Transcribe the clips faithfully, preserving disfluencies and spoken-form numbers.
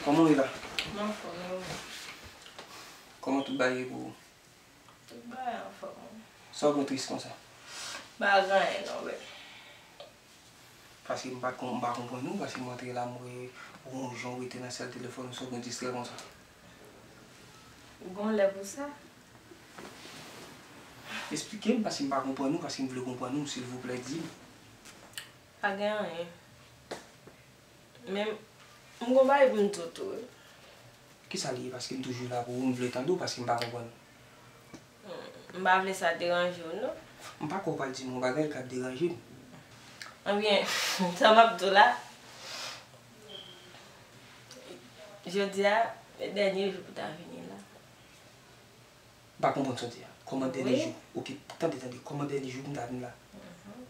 Kòman w ye la? M anfòm, e ou menm? Kòman tout bagay ye pou ou? Tout bagay anfòm, wi. Sa w gen tris konsa? M pa gen anyen non, bèl. Paske m pa t kon-, m pa konprann ou, paske m antre la, m wè ou yon jan w rete nan sèl telefòn ou, sa w gen distrè konsa. Ou gen lè pou sa? Esplike m, paske m pa konprann ou, paske m vle konprann ou, silvouplè, di m. Pa gen anyen. Men, m gon bagay pou m di w tou, wi. Kisa l ye? Paske m toujou la pou ou, m vle tande w, paske m pa konprann. M pa vle sa deranje w, non. M pa kwè w pral di m yon bagay k ap deranje m. Ebyen, sa m ap di w la, jodi a, se dènye jou pou w ta vini la. M pa konprann sa w di a. Kòman dènye jou? Wi. Oke, tande, tande. Kòman dènye jou pou m ta vin la? Mhm.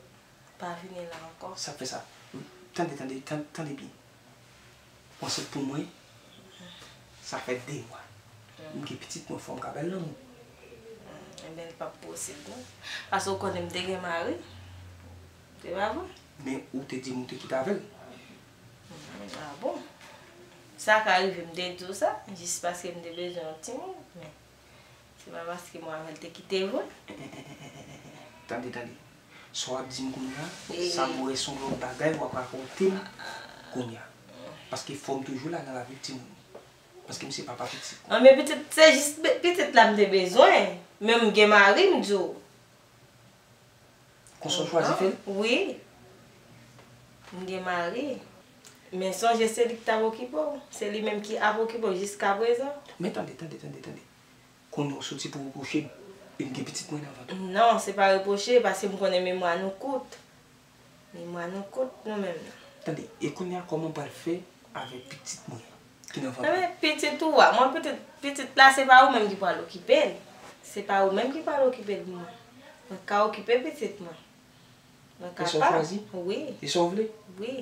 Pa vini la ankò. Sa k fè sa? Tande, tande, tan-, tande byen. Ou ansent pou mwen, sa fè de mwa. M gen pitit mwen, fò m ka ba l lanmou. Ebyen, li p ap posib, non. Paske w konnen m te gen mari. Se pa vre? Men ou te di m ou te kite avè l. Ah bon? Sa ka rive, m te di w sa, jis paske m te bezwen yon timoun. Men Se pa paske mwen avè l te kite vre. Tande, tande. Sa w ap di m kounye a, sa m wè se yon lòt bagay w ap rakonte m kounye a. Paske fò m toujou la nan lavi timoun. Paske m se papa pitit. An, men pitit, se jis pe-, pitit la m te bezwen. Men m gen mari, m di w. Konsa w chwazi fè l? Wi. M gen mari. Men sonje se li ki t ap okipe w. Se li menm ki ap okipe w jiskaprezan. Men tande, tande, tande, tande. Kounye a w soti pou repwoche m. E m gen pitit mwen nan vant ou. Non, se pa repwoche, paske m konnen memwa nou kout. Memwa nou kout, nou menm nan. Tande, e kounye a kòman w pral fè avèk pitit mwen ki nan vant ou? Enben, pitit ou a, mwen pitit, pitit la, se pa ou menm ki pral okipe l. Se pa ou menm ki pral okipe l pou mwen. Mwen ka okipe pitit mwen. Mwen kapab. E sa w chwazi? Wi. E sa w vle? Wi.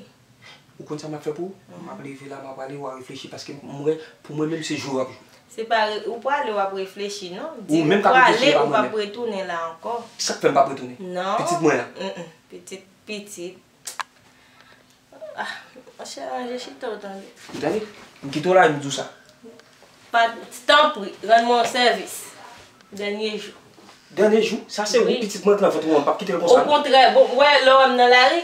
Ou konn sa m ap fè pou ou? M ap leve la, m ap prale, w a reflechi, paske m wè, pou mwen menm, se jwe w ap jwe. Se pa re-, ou prale, w ap reflechi, non. Di ou prale, ou p ap retounen la ankò. Sa k fè m p ap retounen? Non. Pitit mwen an? Mm, mm. Pitit, pitit. Ah, monchè, ranje chita w tande. Ou tande? M kite w la, m di w sa. Pa, tanpri, rann mwen yon sèvis. Dènye jou. Dènye jou? Sa se ou, pitit mwen k nan vant ou an, m p ap kite l konsa, non. Okontrè, bon, w wè, lè w wè m nan lari,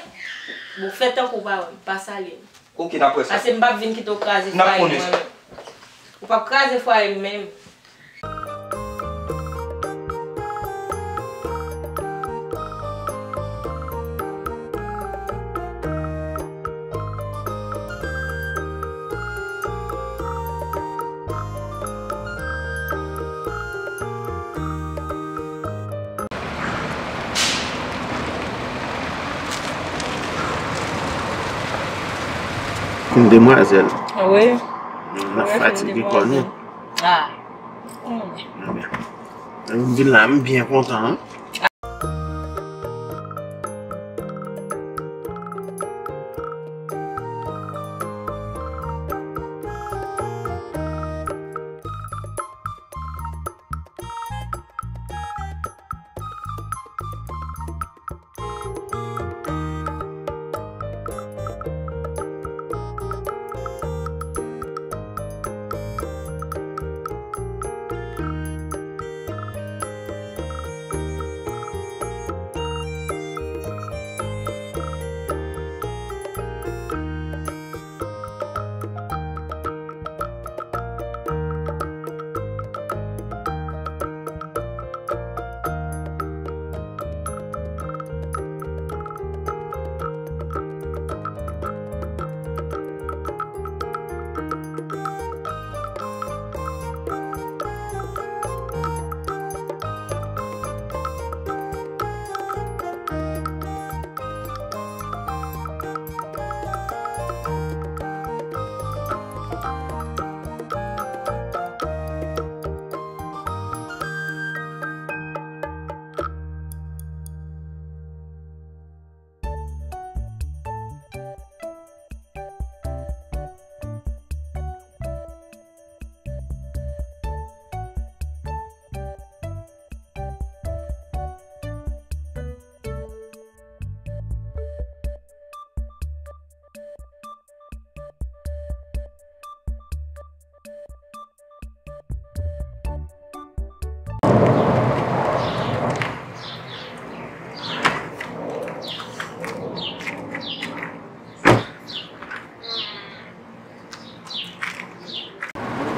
bon, fè tankou w pa wè m, pa salye m. Oke, n ap wè sa. Paske m p ap vin kite w kraze fwaye m mwen menm. Ou p ap kraze fwaye m menm. Yon demwazèl. Wi. N ap fatige kò nou. Ah. M vin la, m byen kontan, wi.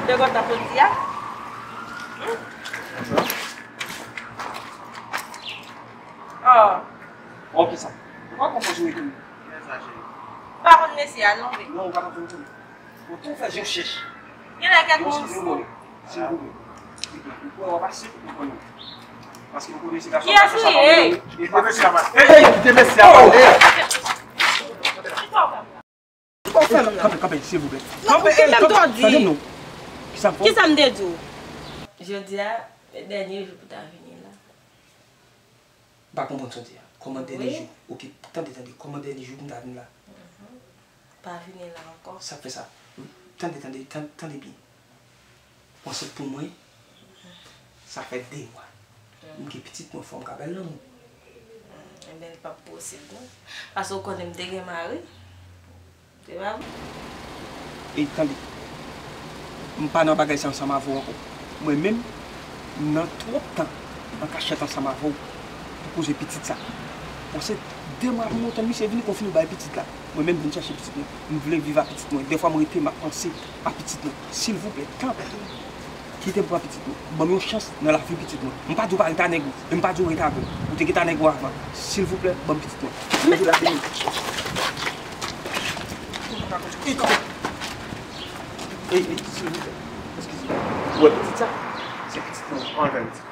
Te kontan soti a? Hmm? Oh. Ok, sa. Ou pa konn koze w tou. Ou pa konn mesye a, non, wi. Non, ou pa konn koze. Ou tou fè je chèch. Genlè kèk moun. Silvouplè. Silvouplè. Ou kwè w ap pase pou konprann mwen. Paske ou konnen se gason. Kiyès li ye? Kite mesye a pale. Ey, ey, kite mesye a pale. Kanpe, kanpe, silvouplè. Kanpe, ey, kanpe. Tande m non. Kisa m fè w? Kisa m te di w? Jodi a, se dènye jou pou ta vini la. M pa konprann sa w di a. Kòman dènye jou? Ok, tande, tande. Kòman dènye jou pou m ta vin la? Mhm. Pa vini la ankò. Sa k fè sa? Tande, tande, tan-, tande byen. Ou ansent pou mwen, sa fè de mwa. M gen pitit mwen, fò m ka ba l lanmou. Enben, li p ap posib non. Paske ou konnen m te gen mari. Se pa vre? E tande, m pa nan bagay sa ansanm avè w ankò. Mwen menm, m nan twòp tan an kachèt ansanm avè w pou koze pitit sa. Bon, se de mwa pou nou tann misye vini pou fini bay pitit la. Mwen menm, m vin chèche pitit mwen. M vle viv ak pitit mwen. Dèfwa, m rete, m ap panse a pitit mwen. Silvouplè, tanpri. Kite m pran pitit mwen. Ban m yon chans nan lavi pitit mwen. M pa di w pa ret a nèg ou. E m pa di w ret avè l. Ou te gentan nèg ou avan. Silvouplè, ban m pitit mwen. Mete la, vini. Ey, ey, silvouplè. Eskize. Ou wè pitit sa? Se pitit mwen. Ann jwenn pitit.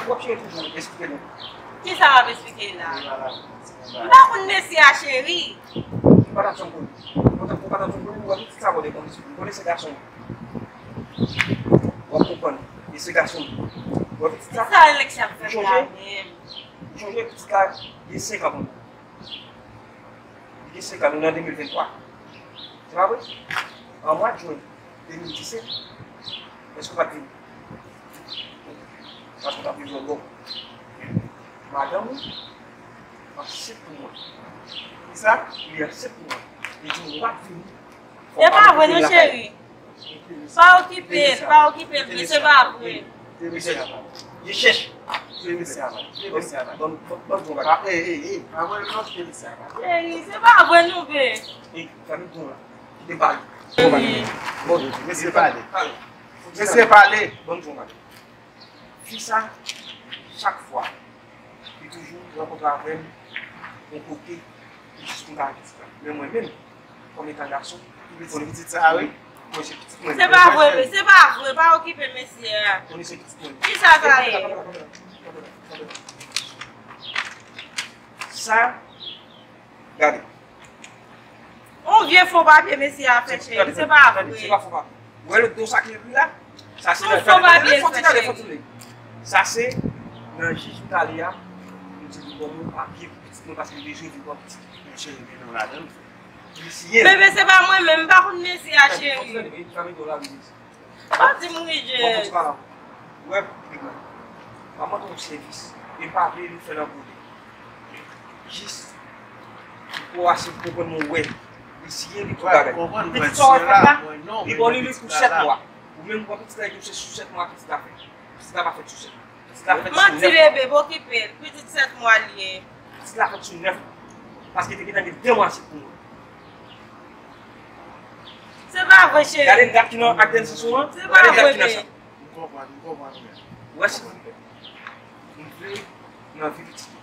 W ap chèche toujou, esplike nou. Kisa w ap esplike la? M pa konn mesye a, cheri. Ou pa t ap janm konnen. Ou pa t ap, ou pa t ap janm konnen, ou wè pitit sa, w konnen, m konnen se gason. W ap konprann. E se gason. Ou wè pitit sa? Kisa Alexia ap fè la menm? Ou chonje pitit la gen senk an kòm. Li gen senk an, nou nan de mil venntwa. Se pa vre? An mwa jen de mil disèt, èske w pa t vini? Paske w t ap viv lòt bò. Madanm ou ansent pou mwen. Kisa? Li ansent pou mwen. Li di m ou pa t vini. E pa vre non, cheri. Pa okipe l, pa okipe l, men se pa vre. Li chèch. Cheri, se pa vre non, bebe. Cheri, se pa vre non, bebe. Mesye pale. Mesye pale. Fi sa, chak fwa, li toujou rankontre avè m yon kote, li jis pou m ta pitit la. Men mwen menm, kòm etan gason, li konnen pitit sa, wi. Mwen se pitit mwen. Se pa vre, men se pa vre, pa okipe mesye a. Konnen se pitit mwen. Kisa sa ye? Sa, gade. On vye fo papye mesye a fè, cheri, se pa vre. Se pa fo papye. Ou wè lòt do sa ki ekri la? Sa se on fo papye l fè, cheri. Sa se nan jij m t ale a, m di li ban mwen papye pou pitit mwen paske m bezwen vin pran pitit mwen, cheri, men non ladan l. Li siyen. Bebe, se pa mwen menm, m pa konn mesye a, cheri. Pa di m wi, Jess. Bon, kontinye la. Ou wè, nèg la, m ap mande w sèvis. E pa vle li fè nan kole. Jis, pou w ase pou konprann mwen, wè. Li siyen, li tout bagay. Pitit sa w wè fèt la, li bon, li li pou sèt mwa. Ou menm, ou wè pitit la, li se sou sèt mwa pitit la fèt. Pitit la pa fèt sou sèt mwa. Pitit la fèt sou nèf mwa. Manti, bebe, pa okipe l. Pitit sèt mwa li ye. Pitit la fèt sou nèf mwa. Paske te gentan gen de mwa se pou mwen. Se pa vre, cheri. Gade dat ki nan ak Dènsis ou an. Se pa vre, bebe. M konprann, m konprann, wi. Ou wè, silvouplè, m vle nan vi pitit mwen.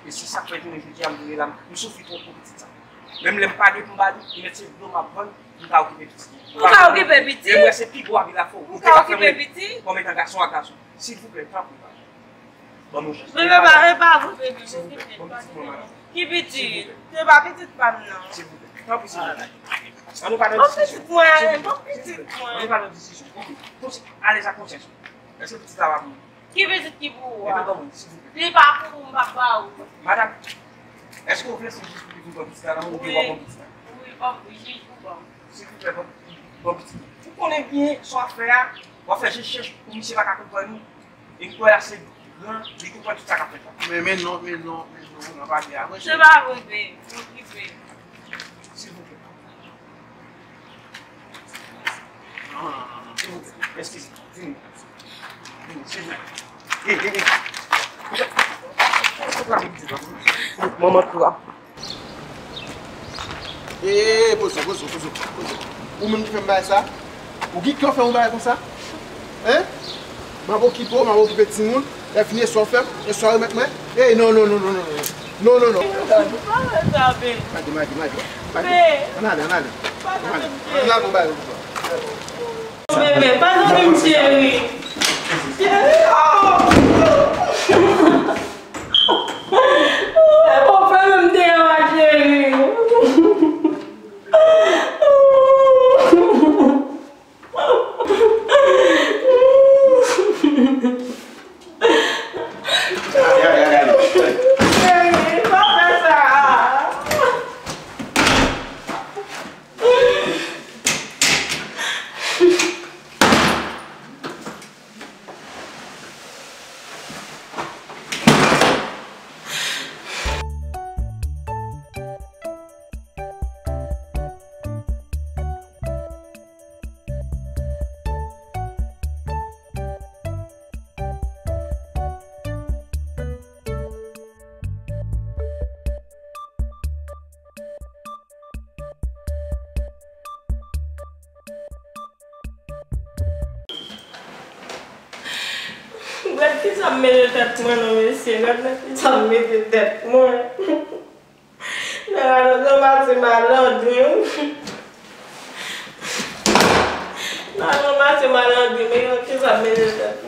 E se sa k fè jounen jodi a m vin la, m soufri twòp pou pitit sa. Menm lè m pa gen pou m ba li, li mèt se dlo m ap vann pou m ka okipe pitit mwen. Ou ka okipe pitit? E m wè se pi gwo abi la fè w. Ou ka okipe pitit? Kòm etan gason ak gason. Silvouplè, tanpri, papa. Ban m yon chans. Bebe, pa, e pa vre, bebe. Silvouplè, ban m pitit mwen, madanm. Ki pitit? Silvouplè. Se pa pitit pa m, non. Silvouplè, tanpri, silvouplè. An nou pa nan diskisyon. Ban pitit mwen, ban pitit mwen. An nou pa nan diskisyon. Ok. Konsi, alèz ak konsyans ou. Èske pitit la pa pou ou? Ki pitit ki pou ou a? Bebe, ban mwen, silvouplè. Li pa pou ou, m p ap ba ou. Madanm, èske ou vle se jij pou li vin pran pitit la nan men w oubyen w ap pran pitit la? Wi, wi, ban m, wi, jij pou ban m. Silvouplè, ban, ban pitit la. Ou konnen byen sa w ap fè a, w ap fè je chèch pou misye pa ka konprann ou. E kwè la se gran, li konprann tout sa k ap fèt la. Men, men non, men non, men non, nan pa gen a manje. Se pa vre, bebe. Okipe. Silvouplè. Non, non, non, non, non. Silvouplè. Eskize. Vini. Vini, silvouplè. Ey, ey, ey. Manman tou ap. Ey, ey, ey, poze w, poze w, poze w, poze w. Ou menm ki fè m bagay sa? Ou ki kè w fè yon bagay konsa? Hein? M ap okipe w, m ap okipe timoun. Lè fini, e sa w fè m? E sa w remèt mwen? Ey, non, non, non. Non, non, non. Madi, madi, madi. Madi. Ann ale, ann ale. Ann ale. Ann ale, ann ale. Bebe, padone m, cheri. Cheri, oh! E bon, fè menm te a, cheri. Cheri, pa fè sa. Gad kisa m mete tèt mwen non, mesye. Gad nan kisa m mete tèt mwen. Nan ranmase malandren. Nan ranmase malandren, men nan kisa m mete tèt